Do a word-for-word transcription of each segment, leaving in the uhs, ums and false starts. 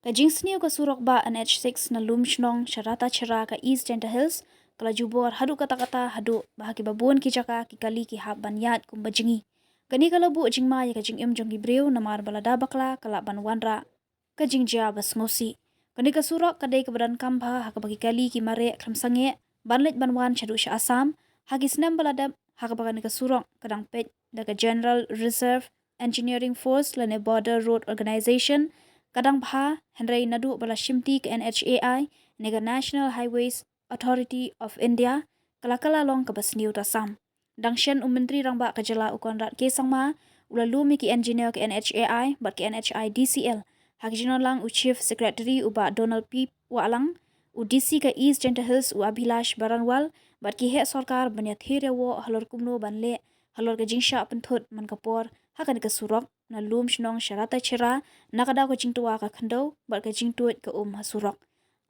Ka jingsniew ka surok bah N H six na Lumshnong sha Ratacherra ka East Jaintia Hills ka la jubor haduh katta katta haduh ba ha kiba bun ki jaka ki kali ki hap ban ïaid kumba jngi. Kane ka la buh jingma ïa ka jingim jong ki briew namar ba lada bakla ka lah ban wanrah ka jingjia ba sngewsih. Kane ka surok ka dei kaba donkam bha ha kaba ki kali ki mareh khlem sangeh ban leit ban wan shaduh sha Assam ha ki snem ba la dep, ha kaba kane ka surok ka dang peit da ka General Reserve Engineering Force lane Border Road Organisation. Ka dang bha hynrei naduh ba la shimti ka N H A I ne ka National Highways Authority of India ka la kylla long kaba sniew tasam. Dang shen u Myntri Rangbah ka jylla u Conrad K Sangma u la lum ïa ki engineer ka N H A I bad ka N H I D C L, ha ki jingdon lang u Chief Secretary u Bah Donald P Wahlang, u D C ka East Jaintia Hills u Abhilash Baranwal bad ki heh sorkar ban ïathir ïawoh halor kumno ban leh halor ka jingshah pynthut man ka por ha kane ka surok na Lumshnong sha Ratacherra na ka daw ka jingtwa ka khyndew bad ka jingtuid ka um ha surok.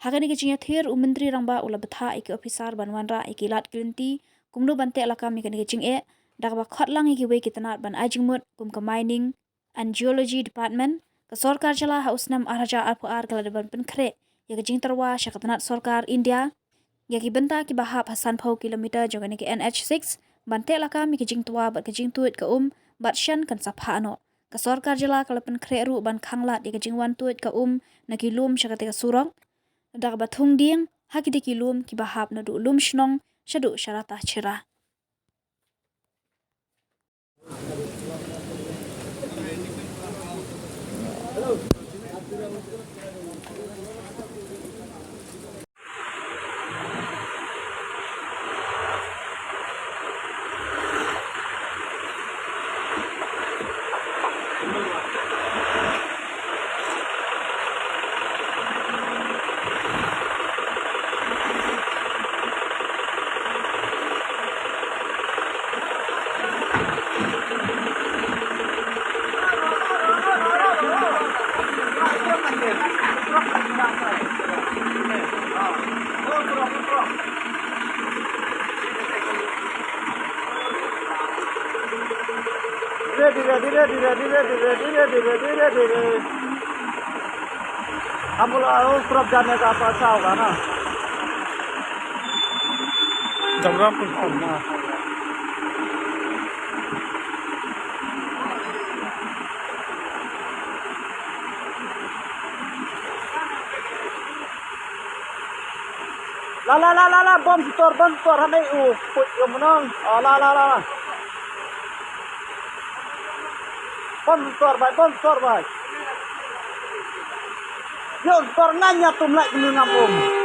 Ha kane ka jingïathir u Myntri Rangbah u la bthah ïa ki ophisar ban wanrah ïa ki lad ki lynti kumno ban teh lakam ïa kane ka jingeh, da kaba khot lang ïa kiwei ki tnat ban ai jingmut kum ka Mining and Geology Department. Ka sorkar jylla ha u snem ar hajar arphew ar ka la dep ban pynkhreh ïa ka jingtyrwa sha ka tnat sorkar India ïa ki bynta kiba hap ha sanphew kilometer jong kane ka N H six ban teh lakam ïa ka jingtwa bad ka jingtuid ka um bad shen kan sa phah noh. Ka sorkar jylla ka la pynkhreh ruh ban khanglad ïa ka jingwan tuid ka um na ki lum sha kata ka surok da kaba thung dieng ha kita ki lum kiba hap naduh Lumshnong shaduh sha Ratacherra. Dhire, dhire, dhire. हम लोग और तरफ जाने का पासा होगा ना। जबरापुर। हाँ। La, la, la, la, la, bom setor, bom setor, hanai u, put u menang. Ah, la, la, la, la. Bom setor bai, bom setor bai. Yo, setor nganya tum lai kini ngam um.